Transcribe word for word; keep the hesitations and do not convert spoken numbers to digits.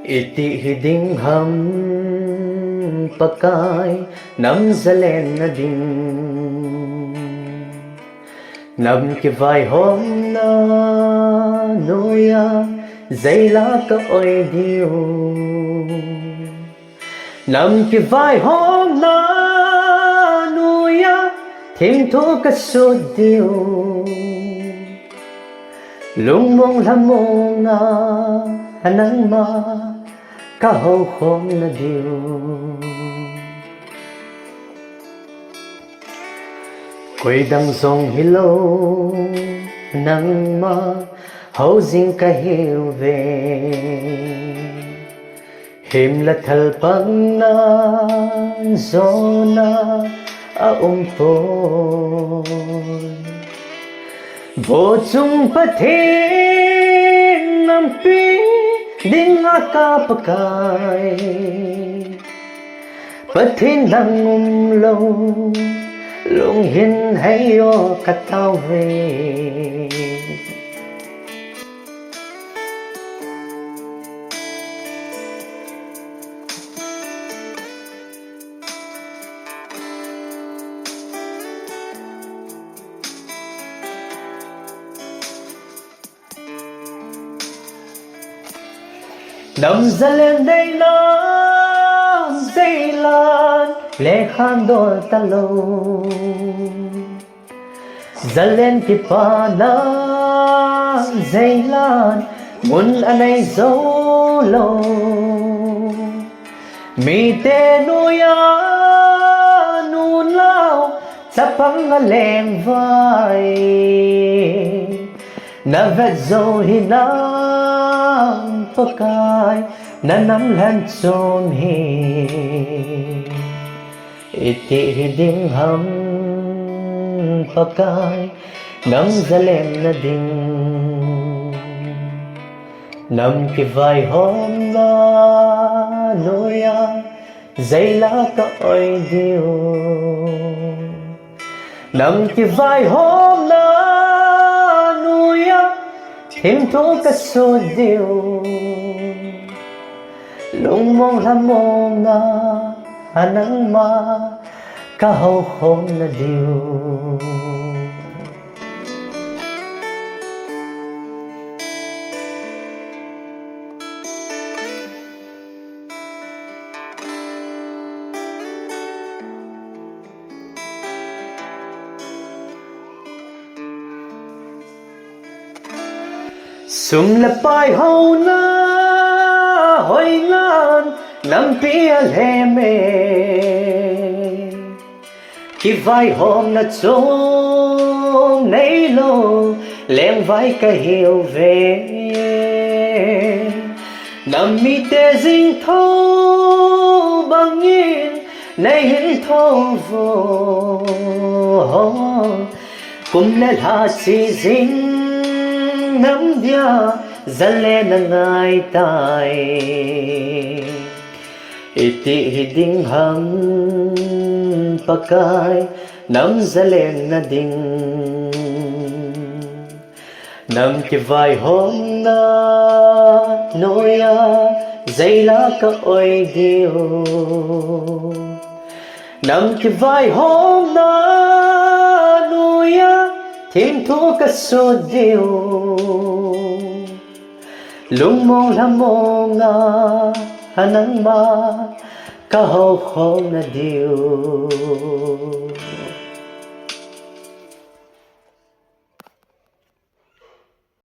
Iti hi ding ham Pakai, nam zalenna ding. Nam kivaihomna noiya, jei la ka oi diu. Nam kivaihomna noiya, thimthu ka sut diu. Lungmong lhamonga, nangma ka houkhomna diu. Koidang jong hilou, nangma hou jing ka hiuve. Himle thalpangna jona aumpoi. Bochung Pathen nampi dinga ka Pakai, Pathen nang umlou lunghin heio ka taove. Nam zalen deilam jeilan lekhan dol talou. Zalen kipana jeilan mun anei joulou. Mite noiya nunao chapang alengvai. Na vet jou hinam Pakai, na nam lhen chom hi. Iti hi ding ham Pakai, nam zalenna ding. Nam kivaihomna noiya, jei la ka oi diu. Nam kivaihomna noiya, thimthu ka sut diu. Lungmong lhamonga, nangma ka houkhomna diu. Sum le pai houna hoinan nampi alhem e. Kivaihomna chom neilou lengvai ka hiuve. Nam mite jingthou bangin nei hingthou vo. Kum le lha chi jing nam dia zalenna ngaitai. Iti hi ding ham Pakai, nam zalenna ding. Nam kivaihomna noiya, jei la ka oi diu. Nam kivaihomna noiya, thimthu ka sut diu. Lungmong lhamonga, nangma ka houkhomna diu.